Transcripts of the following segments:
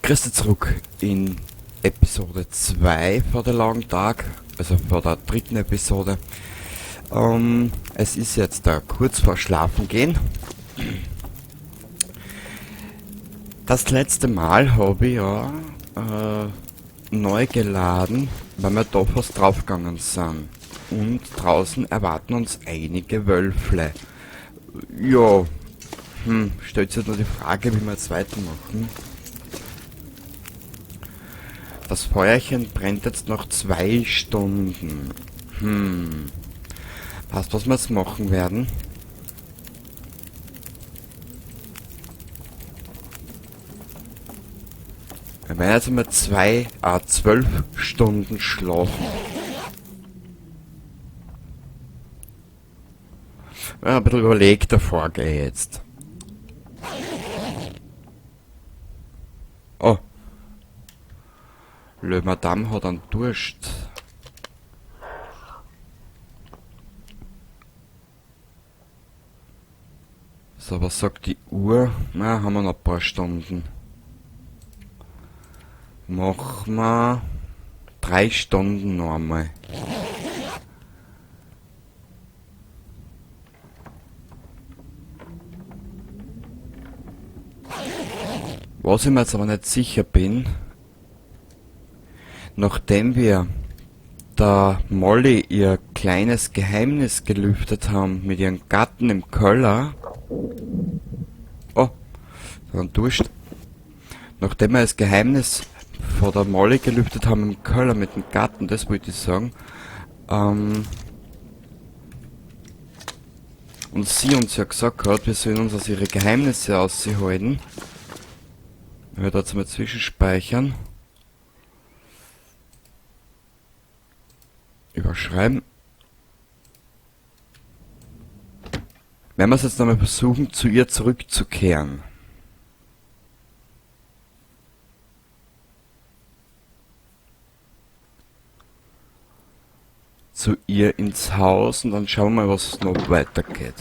Grüß dich zurück in Episode 2 vor der Long Dark, also vor der dritten Episode. Es ist jetzt da kurz vor Schlafen gehen. Das letzte Mal habe ich ja neu geladen, weil wir da fast draufgegangen sind. Und draußen erwarten uns einige Wölfle. Ja, stellt sich nur die Frage, wie wir jetzt weitermachen. Das Feuerchen brennt jetzt noch 2 Stunden. Weißt du, was wir jetzt machen werden? Wir werden jetzt einmal 12 Stunden schlafen. Ja, ein bisschen überlegt davor gehe ich jetzt. Oh. Le Madame hat einen Durst. So, was sagt die Uhr? Na, haben wir noch ein paar Stunden. Machen wir 3 Stunden noch einmal. Was ich mir jetzt aber nicht sicher bin, nachdem wir der Molly ihr kleines Geheimnis gelüftet haben mit ihrem Gatten im Keller. Oh, dann Durst. Nachdem wir das Geheimnis vor der Molly gelüftet haben im Keller mit dem Gatten, das wollte ich sagen, und sie uns ja gesagt hat, wir sollen uns aus ihre Geheimnisse aushalten. Ich werde jetzt mal zwischenspeichern. Überschreiben. Werden wir es jetzt nochmal versuchen, zu ihr zurückzukehren. Zu ihr ins Haus und dann schauen wir mal, was noch weitergeht.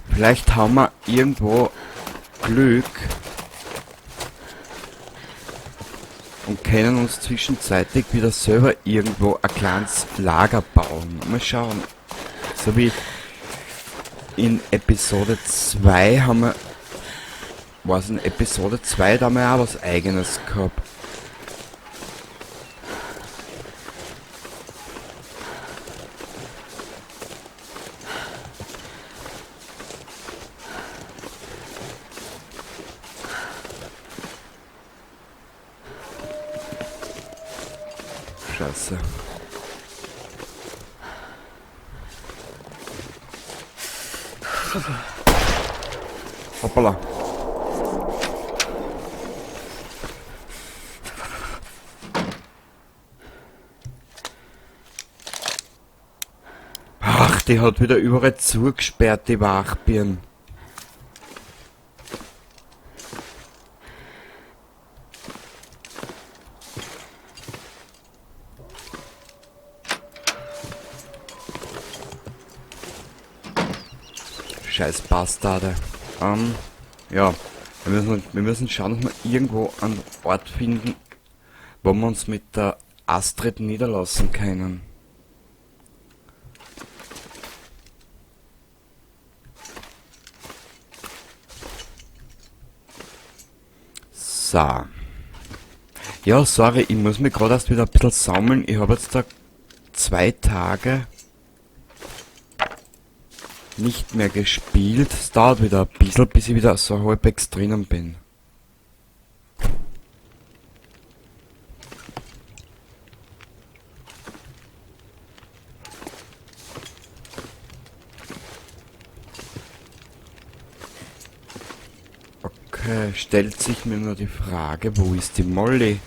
Vielleicht haben wir irgendwo Glück und können uns zwischenzeitlich wieder selber irgendwo ein kleines Lager bauen. Mal schauen. So wie in Episode 2 haben wir... Was in Episode 2, da haben wir auch was Eigenes gehabt. Scheiße. Hoppala. Ach, die hat wieder überall zugesperrt, die Wachbirn. Scheiß Bastarde. Ja, wir müssen schauen, dass wir irgendwo einen Ort finden, wo wir uns mit der Astrid niederlassen können. So. Ja, sorry, ich muss mich gerade erst wieder ein bisschen sammeln. Ich habe jetzt da 2 Tage nicht mehr gespielt. Es dauert wieder ein bisschen, bis ich wieder so halbwegs drinnen bin. Okay, stellt sich mir nur die Frage, wo ist die Molly?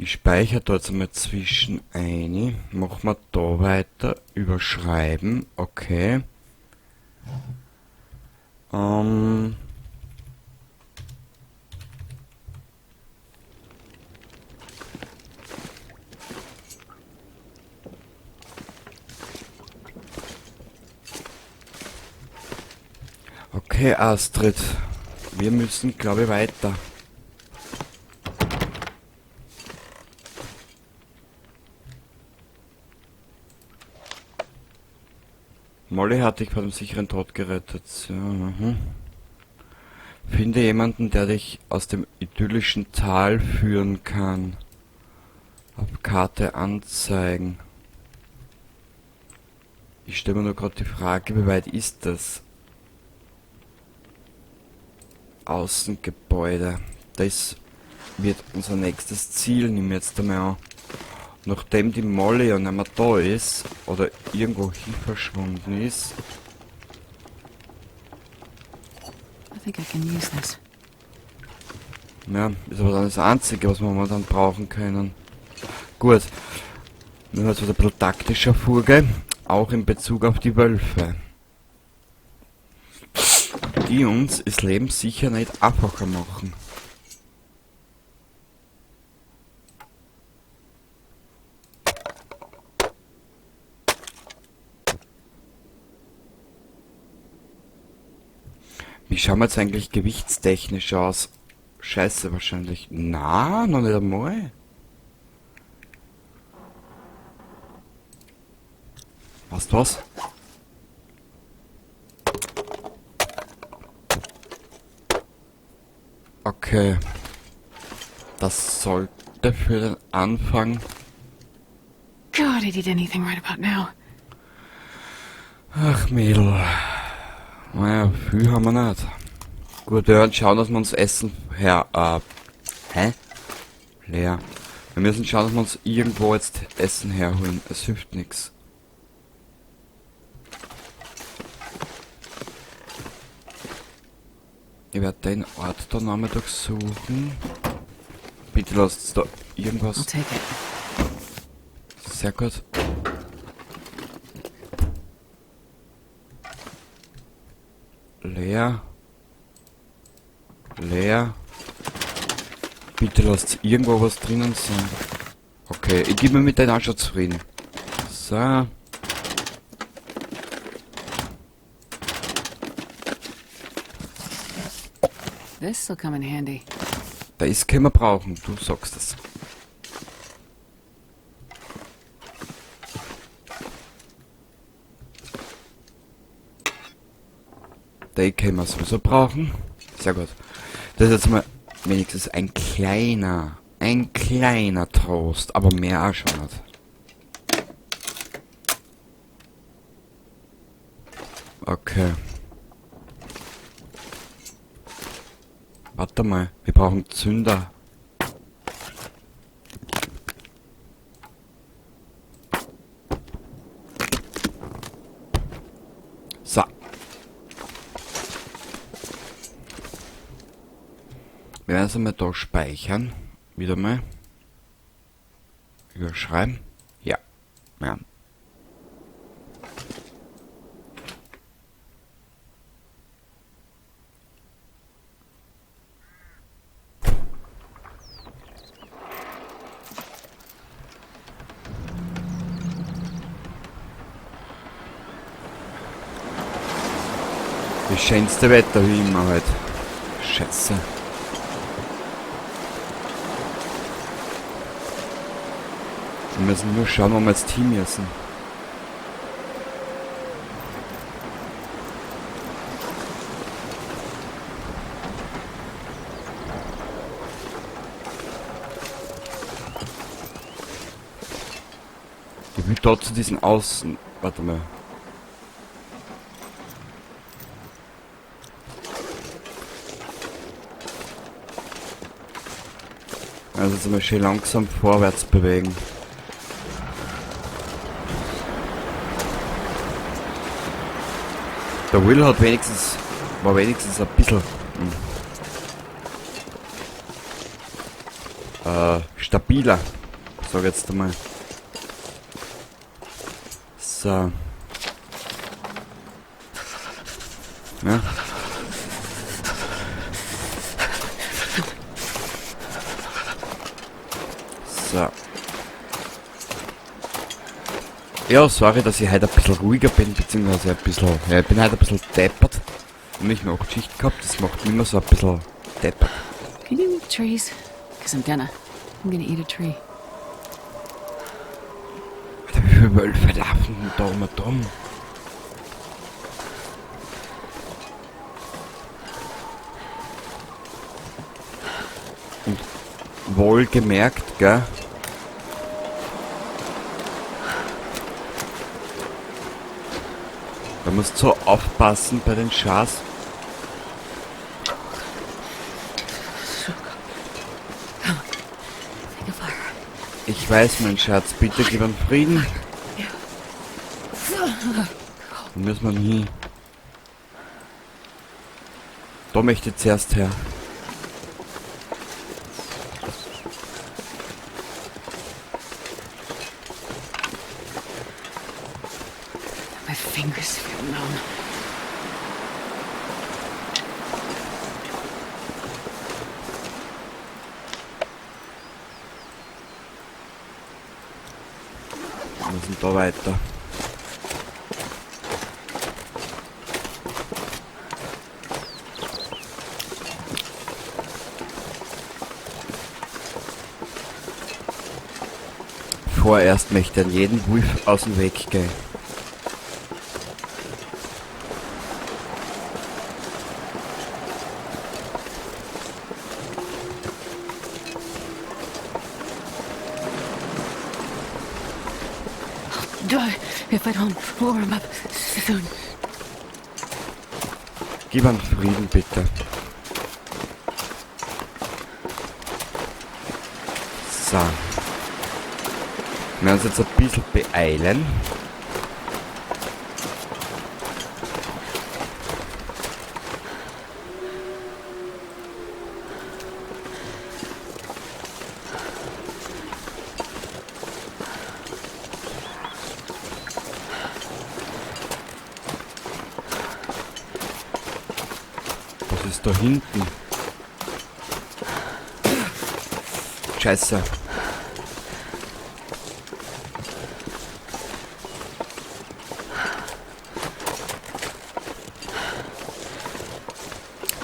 Ich speichere da jetzt einmal zwischen ein. Machen wir da weiter. Überschreiben. Okay. Okay, Astrid. Wir müssen, glaube ich, weiter. Molly hat dich vor dem sicheren Tod gerettet. Ja, mhm. Finde jemanden, der dich aus dem idyllischen Tal führen kann. Auf Karte anzeigen. Ich stelle mir nur gerade die Frage, wie weit ist das? Außengebäude. Das wird unser nächstes Ziel, nehmen wir jetzt einmal an. Nachdem die Molly ja nicht mehr da ist, oder irgendwo hin verschwunden ist. I think I can use this. Ja, ist aber dann das Einzige, was wir momentan brauchen können. Gut. Müssen wir jetzt wieder ein bisschen taktischer vorgehen. Auch in Bezug auf die Wölfe. Die uns das Leben sicher nicht einfacher machen. Wie schauen wir jetzt eigentlich gewichtstechnisch aus? Scheiße wahrscheinlich. Na, noch nicht einmal. Weißt du was? Okay. Das sollte für den Anfang... God, I'd eat anything right about now. Ach, Mädel. Naja, viel haben wir nicht. Gut, wir werden schauen, dass wir uns Essen her... hä? Leer. Wir müssen schauen, dass wir uns irgendwo jetzt Essen herholen. Es hilft nix. Ich werde den Ort da nochmal durchsuchen. Bitte lasst da irgendwas. I'll take it. Sehr gut. Leer. Leer. Bitte lasst irgendwo was drinnen sein. Okay, ich gebe mir mit deiner schon zufrieden. So. This will come in handy. Das können wir brauchen, du sagst es. Den können wir sowieso brauchen. Sehr gut. Das ist jetzt mal wenigstens ein kleiner Trost, aber mehr auch schon nicht. Okay. Warte mal, wir brauchen Zünder. So. Wir werden es einmal da speichern. Wieder mal. Überschreiben. Ja. Ja. Das schönste Wetter wie immer halt. Scheiße. Wir müssen nur schauen, wo wir jetzt hin müssen. Ich will dort zu diesen Außen... Warte mal. Also jetzt mal schön langsam vorwärts bewegen. Der Will hat wenigstens, war wenigstens ein bisschen, Stabiler, sag jetzt einmal. So. Ja. So. Ja, sorry, dass ich heute ein bisschen ruhiger bin, beziehungsweise ein bisschen, ja, ich bin heute ein bisschen deppert. Und nicht Nachtschicht gehabt, das macht mich immer so ein bisschen deppert. Can you eat trees? Because I'm gonna. I'm gonna eat a tree. Alter, wie viele Wölfe laufen denn da immer dumm? Und wohlgemerkt, gell? Da musst du so aufpassen bei den Schas. Ich weiß, mein Schatz, bitte gib einen Frieden. Wo müssen wir denn hin? Da möchte ich zuerst her. My fingers feel numb. Wir müssen da weiter. Vorerst möchte ich an jeden Wolf aus dem Weg gehen. If I don't warm up soon. Gib einen Frieden, bitte. So. Wir werden uns jetzt ein bisschen beeilen. Was ist da hinten? Scheiße.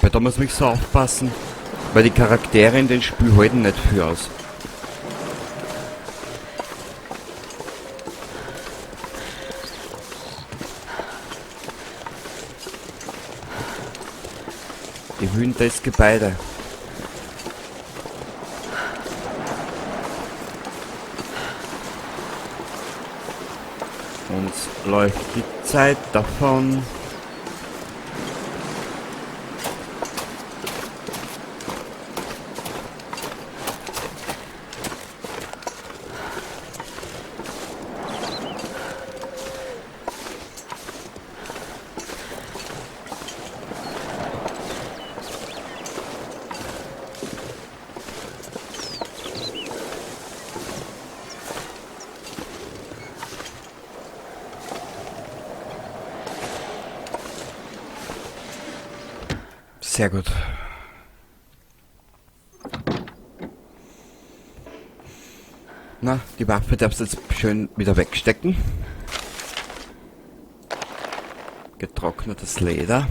Weil da muss ich so aufpassen, weil die Charaktere in den Spiel halten nicht viel aus. Ich will in das Gebäude. Uns läuft die Zeit davon. Sehr gut. Na, die Waffe darfst du jetzt schön wieder wegstecken. Getrocknetes Leder.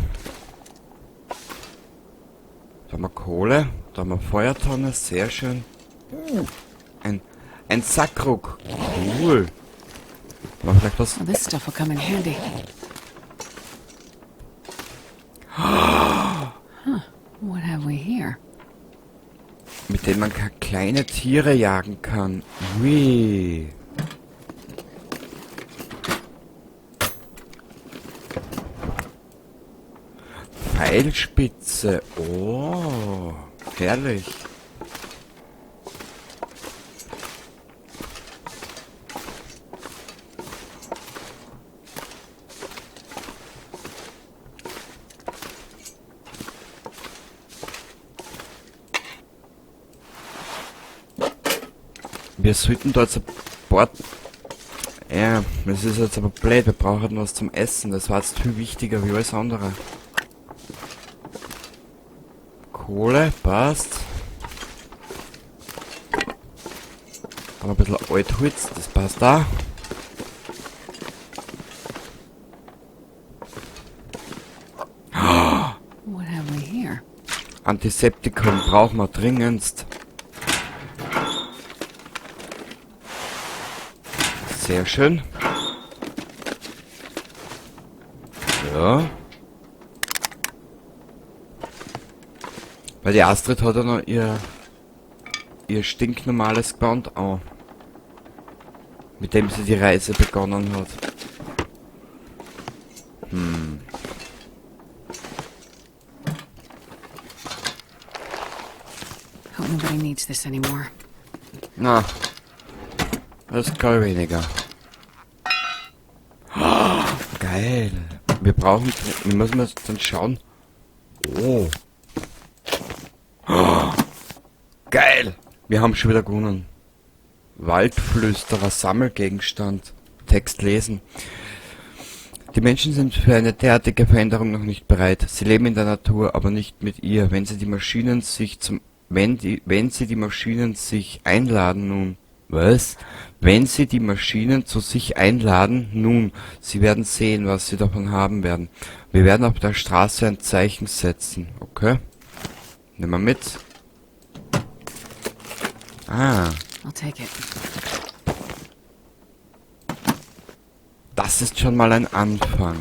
Da haben wir Kohle, da haben wir Feuertonne, sehr schön. Ein Sackruck. Cool. Machen wir vielleicht was? Well, this stuff will come in handy. Huh. What have we here? Mit dem man kleine Tiere jagen kann. Ui. Pfeilspitze. Oh, herrlich. Wir sollten da jetzt ein paar... Ja, das ist jetzt aber blöd, wir brauchen was zum Essen. Das war jetzt viel wichtiger wie alles andere. Kohle, passt. Aber ein bisschen Altholz, das passt da. What have we here? Antiseptikum brauchen wir dringendst. Sehr schön. Ja. Weil die Astrid hat ja noch ihr stinknormales Gewand an. Mit dem sie die Reise begonnen hat. Hope nobody needs this anymore. Na, das kann ich weniger. Oh, geil. Wir brauchen, wir müssen jetzt dann schauen. Oh. Oh. Geil. Wir haben schon wieder gewonnen. Waldflüsterer Sammelgegenstand. Text lesen. Die Menschen sind für eine derartige Veränderung noch nicht bereit. Sie leben in der Natur, aber nicht mit ihr. Wenn sie die Maschinen sich zum, wenn die, wenn sie die Maschinen sich einladen, nun. Was? Wenn sie die Maschinen zu sich einladen, nun, sie werden sehen, was sie davon haben werden. Wir werden auf der Straße ein Zeichen setzen. Okay. Nehmen wir mit. Ah. I'll take it. Das ist schon mal ein Anfang.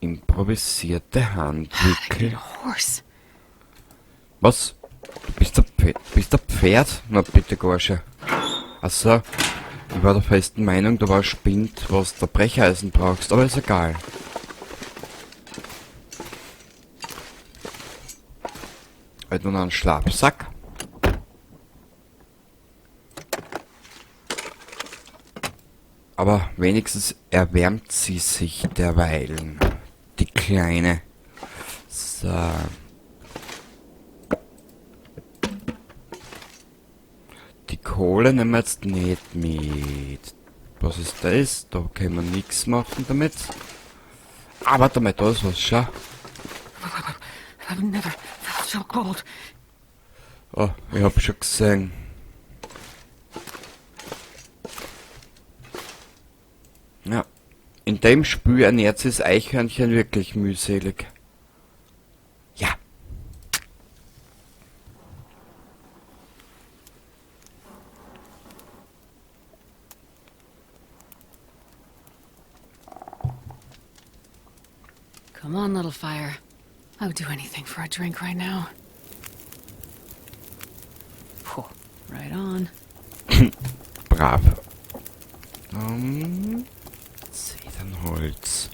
Improvisierte Handwickel. Horse. Was? Du bist der bist der Pferd? Na bitte, Gorsche. Achso, ich war der festen Meinung, du warst Spind, was der Brecheisen brauchst, aber ist egal. Halt nur noch einen Schlafsack. Aber wenigstens erwärmt sie sich derweilen. Die Kleine. So. Die Kohle nehmen wir jetzt nicht mit. Was ist das? Da können wir nichts machen damit. Ah, warte mal, da ist was, schau. I've never felt so cold. Oh, ich hab schon gesehen. Ja. In dem Spiel ernährt sich das Eichhörnchen wirklich mühselig. Ja. Come on, little fire. I would do anything for a drink right now. Puh, right on. Brav. Zedernholz.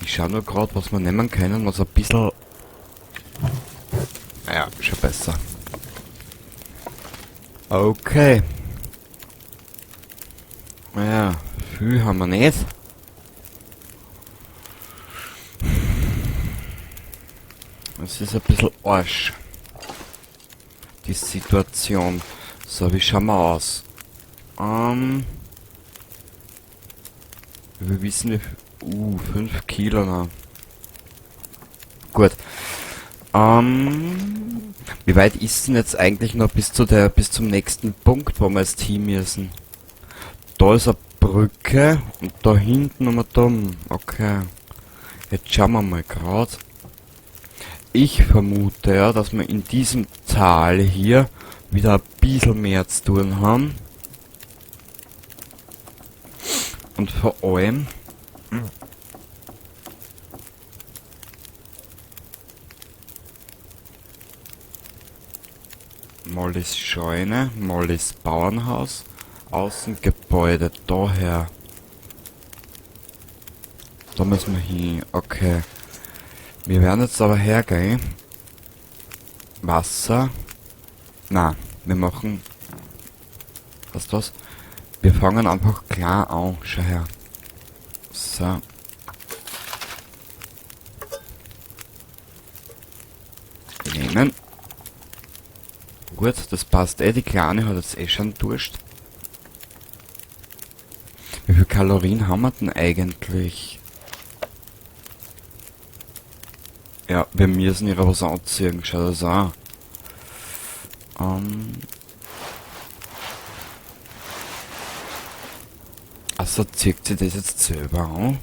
Ich schau nur grad, was wir nehmen können, was ein bisschen... Naja, schon besser. Okay. Naja, viel haben wir nicht. Das ist ein bisschen Arsch. Die Situation. So, wie schauen wir aus? Wir wissen, wie 5 Kilo noch. Gut. Wie weit ist denn jetzt eigentlich noch bis zum nächsten Punkt, wo wir jetzt hin müssen? Da ist eine Brücke und da hinten haben wir dumm. Okay. Jetzt schauen wir mal grad. Ich vermute ja, dass wir in diesem Tal hier wieder ein bisschen mehr zu tun haben. Und vor allem Mollys Scheune, Mollys Bauernhaus, Außengebäude, daher. Da müssen wir hin, okay. Wir werden jetzt aber hergehen. Wasser. Na. Wir machen... Weißt du was? Wir fangen einfach klar an. Schau her. So. Nehmen. Gut, das passt eh. Die Kleine hat jetzt eh schon Durst. Wie viele Kalorien haben wir denn eigentlich? Ja, wir müssen ihr was anziehen. Schau das an. Also zieht sie das jetzt selber an?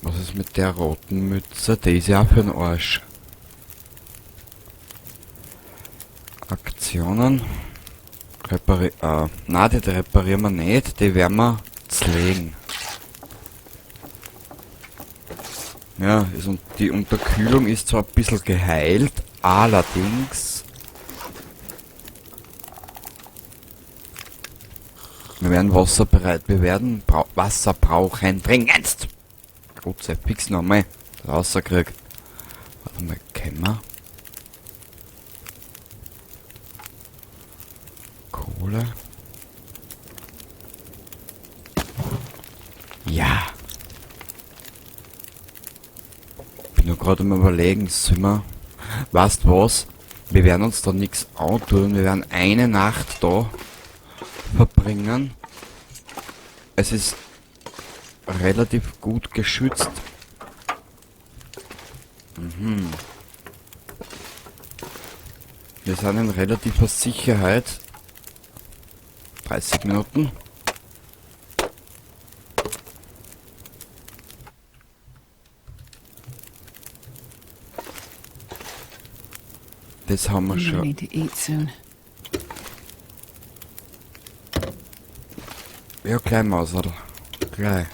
Was ist mit der roten Mütze? Die ist ja auch für den Arsch. Aktionen. Nein, die reparieren wir nicht. Die werden wir zlegen. Ja, die Unterkühlung ist zwar ein bisschen geheilt, allerdings... Wir werden Wasser bereit. Wir werden Wasser brauchen. Dringendst! Grütze, fix nochmal. Wasserkrieg. Warte mal, können wir? Kohle. Ja. Bin nur gerade am Überlegen, sind wir. Weißt was? Wir werden uns da nix antun. Wir werden eine Nacht da verbringen. Es ist relativ gut geschützt. Wir sind in relativer Sicherheit. 30 Minuten. Das haben wir I'm gonna schon. need to eat soon. Ja, gleich, Mauserl. Gleich.